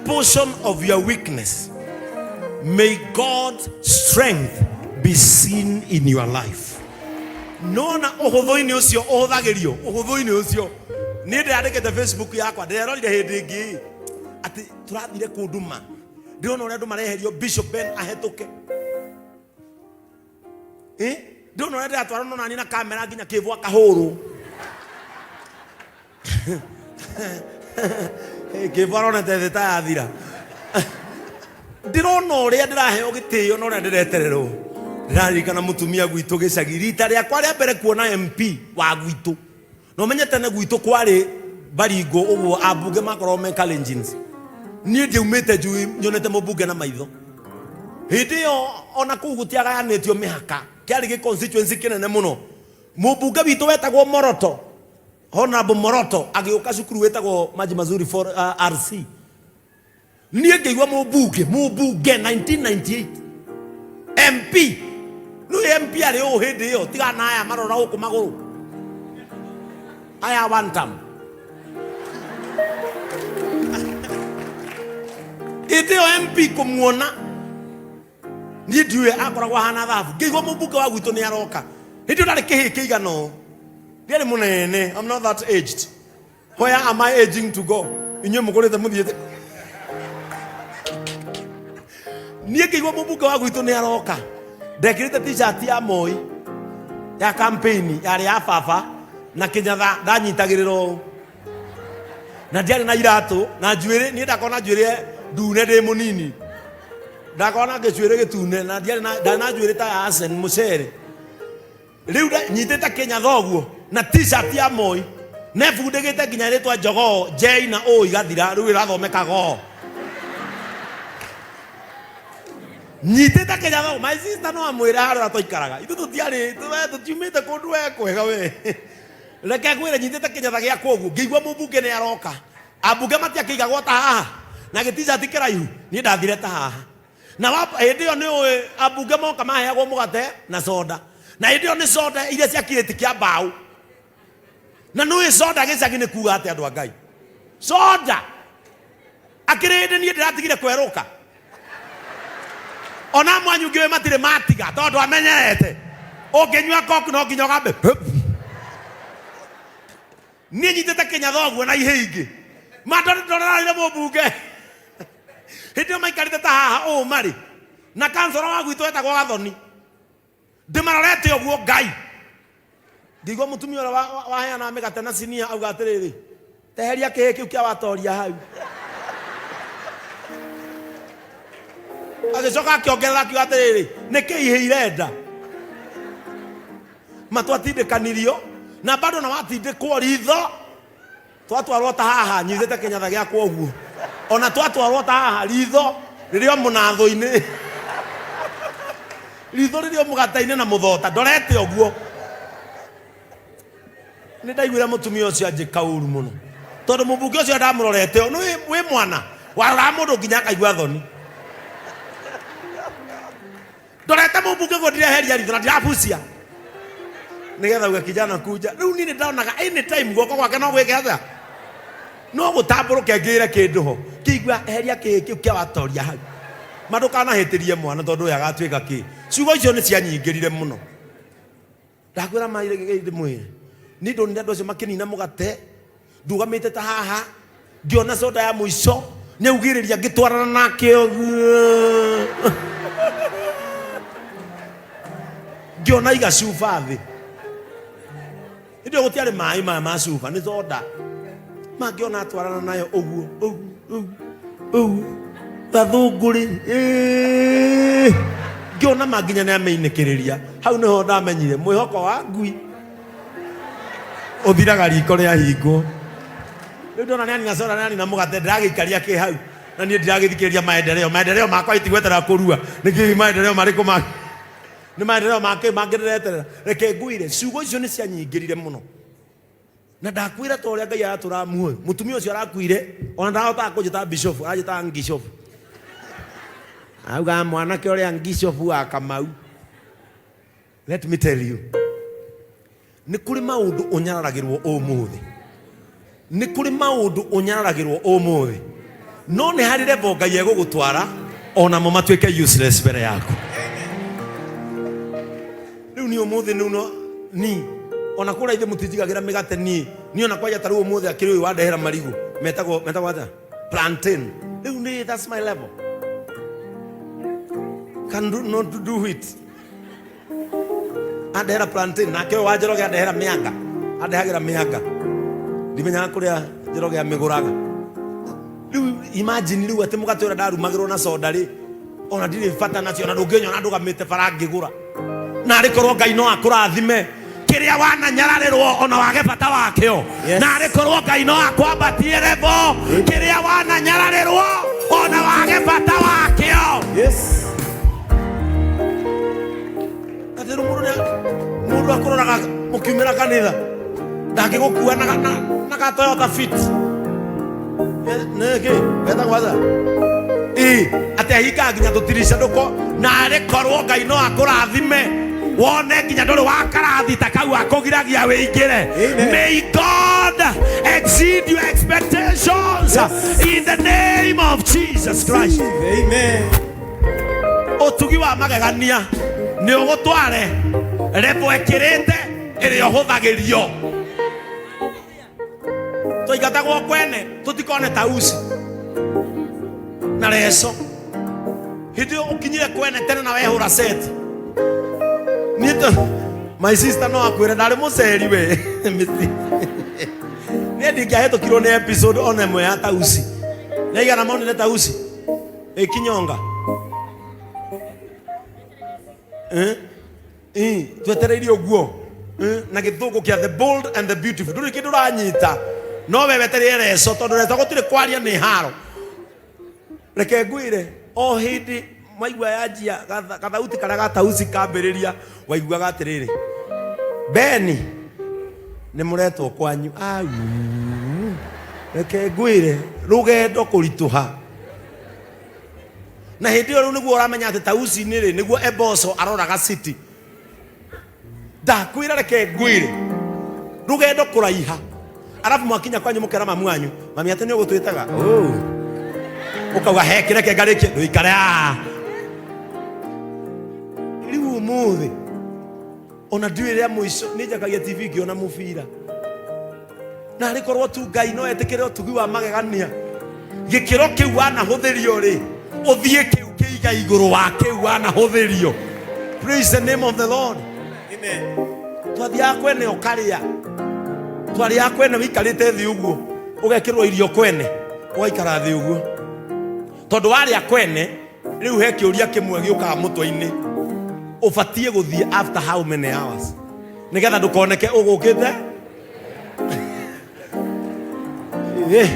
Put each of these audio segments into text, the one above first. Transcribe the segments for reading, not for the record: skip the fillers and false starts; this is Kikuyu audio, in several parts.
portion of your weakness, may God's strength be seen in your life. Nona ũhũthũ-inĩ ũcio ũhũthagĩrio ũhũthũ-inĩ ũcio niĩ ndĩrandĩkĩte Facebook yakwa ndĩrerorire hĩndĩ ĩngĩ atĩ tũrathire kũndũ ma ndĩrona ũrĩa andũ mareherio Bishop Ben ahetũke. Eh? Ndĩrona ũrĩa ndĩratwarana nani na kamera nginya kĩbwa akahũrwo. Kĩbwa aronete thĩ ta yathira. Ndĩrona ũrĩa ndĩraheo gĩtĩo na ũrĩa ndĩretererwo. Ndĩraririkana mũtumia gwitũ gĩcagi rita rĩakwa rĩa mbere kuona MP wa gwitũ. Na ũmenye tene gwitũ kwarĩ Baringo ũguo ambunge makoragwo me Kalenjins. Niĩ ndiaumĩte njui nyonete mũmbunge na maitho. Hĩndĩ ĩyo ona kũu gũtiagayanĩtio mĩhaka, kĩarĩ gĩ constituency kĩnene mũno. Mũmbunge witũ wetagwo Moroto, Honorable Moroto agĩũka cukuru wĩtagwo Maji Mazuri for, RC. Niĩ ngĩigua mũmbunge, mũmbunge 1998 MP. Nĩ MP arĩ ũũ hĩndĩ ĩyo, tiga na aya marora gũkũ magũrũ. Aya one term. Hĩndĩ ĩyo MP kũmuona niĩ ndiũĩ akoragwo ahana thabu. Ngĩigua mũmbunge wa gwitũ nĩ aroka. Hĩndĩ ĩyo ndarĩ kĩhĩĩ kĩigana ũũ. Ndiarĩ mũnene, I'm not that aged. Where am I aging to go? Inyuĩ mũkũrĩte mũthiĩte. Niĩ ngĩigua mũmbunge wa gwitũ nĩ aroka. Ndekĩrĩte t-shirt ya Moi ya campaign yarĩ ya baba na kĩnyatha ndanyitagĩrĩra ũũ. Na ndiarĩ na iratũ na njuĩrĩ, niĩ ndakorwo na njuĩrĩ ndune ndĩ mũnini. Ndakorwo na gĩcuĩrĩ gĩtune na ndiarĩ na ndarĩ na njuĩrĩ ta ya Arsene Mũcere. Rĩu nyitĩte kĩnyatha ũguo na t-shirt ya Moi na ĩbundĩkĩte nginya rĩtwa jogoo J na O igathira rĩu ĩrathomeka goo. Nyitĩte kĩnyatha my sister no amwĩre harĩa twaikaraga ithuĩ tũtiarĩ we tũtiumĩte kũndũ we kwega we. Reke ngwĩre nyitĩte kĩnyatha gĩakwa ũguo ngĩigua mũmbunge nĩ aroka. Ambunge matiakĩigagwo ta haha na gĩ t-shirt kĩraihu niĩ ndathire ta haha. Na hĩndĩ ĩyo nĩ ũĩ ambunge moka maheagwo mũgate na soda. Na hĩndĩ ĩyo nĩ soda iria cia kirĩti kĩa mbaũ. Na nĩ ũĩ soda gĩcagi nĩ kuga atĩ andũ a Ngai. Soda! Akĩrĩ hĩndĩ niĩ ndĩratigire kwerũka. Ona amwe anyu ngĩũĩ matirĩ matiga tondũ amenyerete. Ũngĩnyua Coke no nginya ũgambe. Niĩ nyitĩte kĩnyatha ũguo na ihĩ ingĩ. Ma ndoreraire mũmbunge. Hĩndĩ ĩyo maikarĩte ta haha ũũ marĩ na kansoro wa gwitũ etagwo Gathoni. Ndĩmarorete ũguo Ngai. Ngĩigua mũtumia ũrĩa waheanaga mĩgate na sinia auga atĩrĩrĩ, teheria kĩhĩ kĩu kĩa watoria hau. Agĩcoka akĩongerera akiuga atĩrĩrĩ, nĩkĩ ihĩ irenda? Ma twatindĩkanirio na bado na watindĩkwo ritho. Twatwarwo ta haha nyitĩte kĩnyatha gĩakwa ũguo. Ona twatwarwo ta haha ritho rĩrĩ o mũnathũ-inĩ. Ritho rĩrĩ o mũgate-inĩ na mũthota ndorete ũguo. Nĩ ndaiguire mũtumia ũcio anjĩka ũru mũno. Tondũ mũmbunge ũcio ndamũrorete ũũ, nĩ wĩ mwana waroraga mũndũ nginya akaigua thoni. Ndorete mũmbunge ũguo ndireheria ritho na ndirabucia. Nĩgetha uge kijana kuja. Rĩu niĩ nĩndonaga anytime guoko gwake no gwĩke atĩa? No gũtambũrũke ngĩre kĩndũ ho. Kĩigua eheria kĩĩ kĩu kĩa watoria hau. Ma ndũkanahĩtĩrie mwana tondũ ũyũ agatuĩka kĩ. Ciugo icio nĩ cianyingĩrire mũno. Ndakwĩra ma ndĩmwĩre. Niĩ ndonire andũ acio makĩnina mũgate ndugamĩte ta haha ngĩona soda ya mũico nĩaugĩrĩria ngĩtwarana nake ũguo. Ngĩona iga cuba thĩ. Hĩndĩ ĩyo gũtiarĩ maĩ maya ma cuba, nĩ soda. Mangĩona atwarana nayo ũguo ũguo ũguo ũguo gathũngũrĩ ĩĩ. Ngĩona ma nginya nĩamĩinĩkĩrĩria. Hau nĩho ndamenyire mwĩhoko wa ngui ũthiraga riko rĩahingwo. Rĩu ndona nĩanina soda nĩanina mũgate ndĩragĩikaria kĩ hau na niĩ ndiragĩthikĩrĩria maendeleo. Maendeleo makwa itigweterera kũrua. Nĩkĩ maendeleo marĩkũ ma nĩ maendeleo ma kĩ mangĩ ndĩreterera. Reke ngwĩre ciugo icio nĩ cianyingĩrire mũno. Na ndakwĩra ta ũrĩa Ngai aratũra muoyo. Mũtumia ũcio arakuire ona ndahotaga kũnjĩta bishop, aranjĩtaga ngishop. Augaga mwanake ũrĩa ngishop wa Kamau. Let me tell you. Nĩ kũrĩ maũndũ ũnyararagĩrwo ũmũthĩ. Nĩ kũrĩ maũndũ ũnyararagĩrwo ũmũthĩ. No nĩ harĩ level Ngai egũgũtwara onamo matuĩke useless mbere yaku. Rĩu niĩ ũmũthĩ nĩu no ni ona kũrĩa ithe mũtinjigagĩra mĩgate niĩ niĩ ona kwanja ta rĩu ũmũthĩ akĩrĩ ũyũ wandehera marigũ metagwo metagwo atĩa plantain. Rĩu nĩ that's my level, can do, not do it. Andehera plantain, nake ũyũ wa Njoroge andehera mĩanga, andehagĩra mĩanga, ndimenyaga kũrĩa Njoroge amĩgũraga. Rĩu imagine rĩu atĩ mũgate ũrĩa ndarumagĩrwo na soda rĩ, ona ndirĩ bata nacio, ona ndũngĩnyona ndũgamĩte bara ngĩgũra. Na arĩ korwo Ngai no akũrathime kĩrĩa wananyararĩrwo ona wage bata wakĩo. Yes. Na arĩ korwo Ngai no akwambatie level kĩrĩa wananyararĩrwo ona wage bata wakĩo. Yes. Atĩ rĩu mũndũ mũndũ akũroraga mũkiumĩra kanitha ndangĩgũkua na, na, na ka Toyota Fit. Nĩkĩ getagwo atĩa? Ĩ atĩ ahingaga nginya tũtirica ndũko. Na arĩ korwo Ngai no akũrathime wone nginya ndũrĩ wa karathi ta kau akũgiragia wĩingĩre. Amen. May God exceed your expectations in the name of Jesus Christ. Amen. Ũtugi wa magegania nĩ ũgũtware level ĩkĩrĩte ĩrĩa ũhũthagĩrio. Tũingatagwo kwene tũtikone tausi na reco. Hĩndĩ ĩyo ũkinyire kwene tene na wehũra seti. Niĩ my sister no akwĩre ndarĩ mũceri we. Mĩti. Niĩ ndingĩahĩtũkirwo nĩ episode ona ĩmwe ya tausi. Nĩ aigana monire tausi ĩkinyonga? Eh? Eh, twetereire ũguo. Eh, na gĩthũngũ kĩa The Bold and the Beautiful, ndũrĩ kĩndũ ũranyita, no we wetereire reco, tondũ reco gũtirĩ kwaria nĩ haro. Reke ngwĩre, o hĩndĩ maigua yanjia gathauti karĩa ga tausi kambĩrĩria, waiguaga atĩrĩrĩ, Beni nĩ mũretwo kwanyu. Au, reke ngwĩre, rũgendo kũritũha. Na hĩndĩ ĩyo rĩu nĩguo ũramenya atĩ tausi-inĩ rĩ, nĩguo Eboso aroraga city. Ndakwĩra, reke ngwĩre, rũgendo kũraiha. Arabu mwakinya kwanyu mũkera mamu wanyu, mami atĩ nĩ ũgũtwĩtaga. Oh. Ũkauga he kĩreke ngarĩkie, ndũikare aa. Rĩu ũmũthĩ ona ndiũĩ rĩa mũico nĩ njakagia TV ngĩona mũbira. Na arĩ korwo tu Ngai no etĩkĩre ũtugi wa magegania gĩkĩro kĩu wanahũthĩrio rĩ, ũthiĩ kĩu kĩiga igũrũ wa kĩu wanahũthĩrio. Praise the name of the Lord. Amen. Twathiaga kwene ũkarĩa, twarĩaga kwene wĩikarĩte thĩ ũguo, ũgekĩrwo irio kwene ũgaikara thĩ ũguo, tondũ warĩa kwene rĩu he kĩũria kĩmwe gĩũkaga mũtwe-inĩ, ũbatiĩ gũthiĩ after how many hours nĩgetha ndũkoneke ũgũkĩte. Ĩ,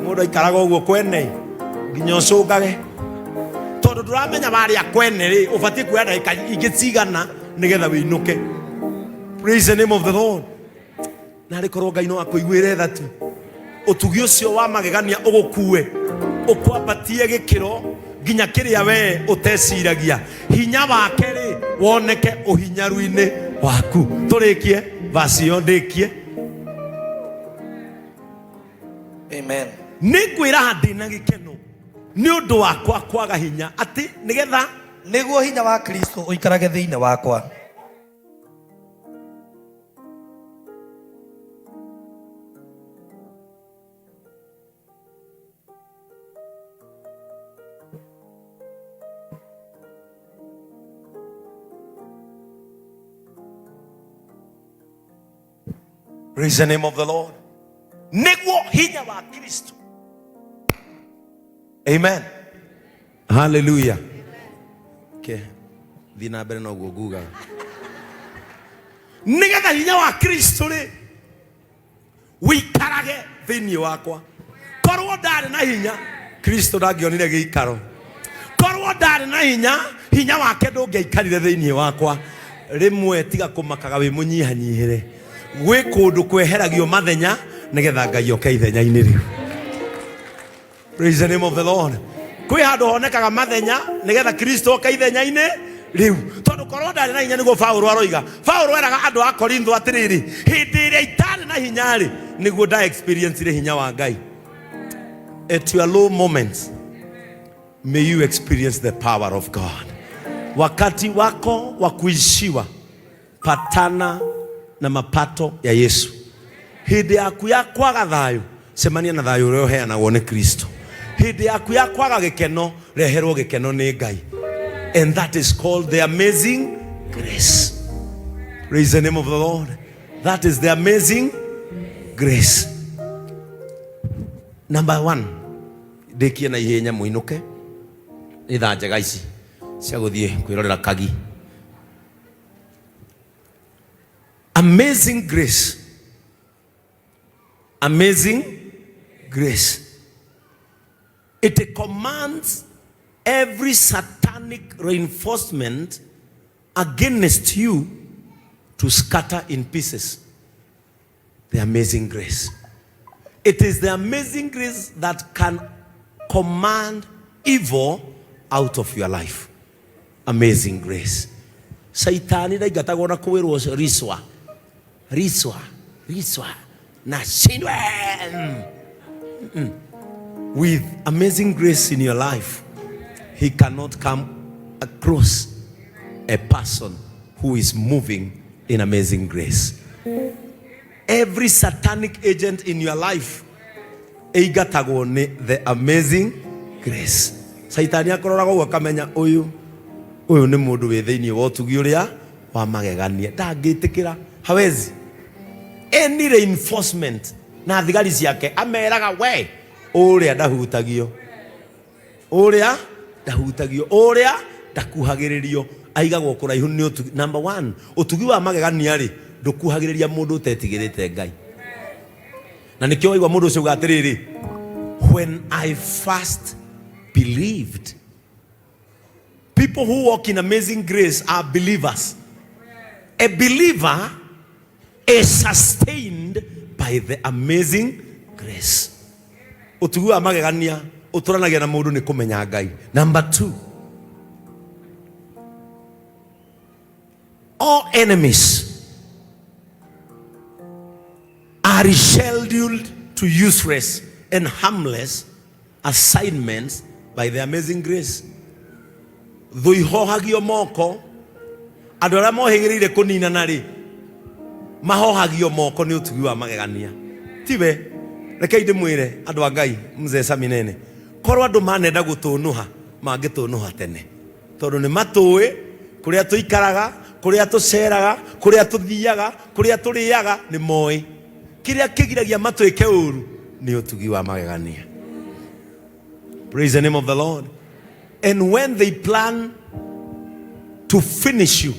mũndũ aikaraga ũguo kwene nginya ũcũngage, tondũ ndũramenya warĩa kwene rĩ, ũbatiĩ kuoya ndagĩka ingĩ cigana nĩgetha wĩinũke. Praise the name of the Lord. Na arĩ korwo Ngai no akũiguĩre tha tu, ũtugi ũcio wa magegania ũgũkue ũkwambatie gĩkĩro nginya kĩrĩa we ũteciragia, hinya wake rĩ woneke ũhinyaru-inĩ waku. Tũrĩkie vasi ĩyo, ndĩkie. Amen. Nĩ ngwĩraha ndĩ na gĩkeno nĩ ũndũ wakwa kwaga hinya, atĩ nĩgetha nĩguo hinya wa Kristo ũikarage thĩinĩ wakwa. Praise the name of the Lord. Nĩguo hinya wa Kristo. Amen. Hallelujah. Okay. Thiĩ na mbere noguo ngugaga. Nĩgetha hinya wa Kristo rĩ wĩikarage thĩinĩ wakwa. Korwo ndarĩ na hinya, Kristo ndangĩonire gĩikaro. Korwo ndarĩ na hinya, hinya wake ndũngĩaikarire thĩinĩ wakwa. Rĩmwe tiga kũmakaga wĩ mũnyihanyihĩre. Gwĩ kũndũ kweheragio mathenya nĩgetha Ngai oke ithenya-inĩ rĩu. Praise the name of the Lord. Kwĩ handũ honekaga mathenya nĩgetha Kristo oke ithenya-inĩ rĩu. Tondũ korwo ndarĩ na hinya, nĩguo Paulo aroiga. Paulo eraga andũ a Korintho atĩrĩrĩ, hĩndĩ ĩrĩa itarĩ na hinya rĩ, nĩguo nda experience hinya wa Ngai. At your low moments, may you experience the power of God. Wakati wako wa kuishiwa, patana na mapato ya Yesu. Hĩndĩ yaku ya kwaga thayũ, cemania na thayũ ũrĩa ũheanagwo nĩ Kristo. Hĩndĩ yaku ya kwaga gĩkeno, reherwo gĩkeno nĩ Ngai. And that is called the amazing grace. Praise the name of the Lord. That is the amazing grace. Number one, ndĩkie na ihenya mũinũke. Nĩ thaa njega ici cia gũthiĩ kwĩrorera kagi. Amazing grace. Amazing grace. It commands every satanic reinforcement against you to scatter in pieces. The amazing grace. It is the amazing grace that can command evil out of your life. Amazing grace. Saitani ndaingatagwo na kwĩrwo riswa riswa riswa na shindwe. With amazing grace in your life, he cannot come across a person who is moving in amazing grace. Every satanic agent in your life ĩingatagwo nĩ the amazing grace. Saitani akũroraga ũguo akamenya ũyũ ũyũ nĩ mũndũ wĩ thĩinĩ wa ũtugi ũrĩa wa magegania, ndangĩtĩkĩra, hawezi any reinforcement na thigari ciake ameraga we ũrĩa ndahutagio, ũrĩa ndahutagio, ũrĩa ndakuhagĩrĩrio, aigagwo kũraihu nĩ ũtugi. Number one, ũtugi wa magegania rĩ ndũkuhagĩrĩria mũndũ ũtetigĩrĩte Ngai. Na nĩkĩo waigua mũndũ ũcio uga atĩrĩrĩ, when I first believed. People who walk in amazing grace are believers. A believer is sustained by the amazing grace. Ũtugi wa magegania ũtũranagia na mũndũ nĩ kũmenya Ngai. Number two, all enemies are rescheduled to useless and harmless assignments by the amazing grace. Thũ ihohagio moko, andũ arĩa mohĩgĩrĩire kũninana rĩ mahohagio moko nĩ ũtugi wa magegania. Tiwe, rekei ndĩmwĩre andũ a Ngai, mzee Saminene, korwo andũ manenda gũtũnũha mangĩtũnũha tene, tondũ nĩ matũĩ kũrĩa tũikaraga, kũrĩa tũceraga, kũrĩa tũthiaga, kũrĩa tũrĩaga, nĩ moĩ. Kĩrĩa kĩgiragia matwĩke ũru nĩ ũtugi wa magegania. Praise the name of the Lord. And when they plan to finish you,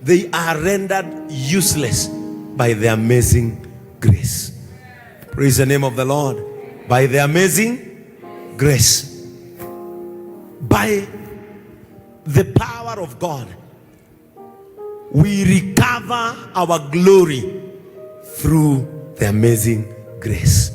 they are rendered useless by the amazing grace. Praise the name of the Lord. By the amazing grace. By the power of God, we recover our glory through the amazing grace.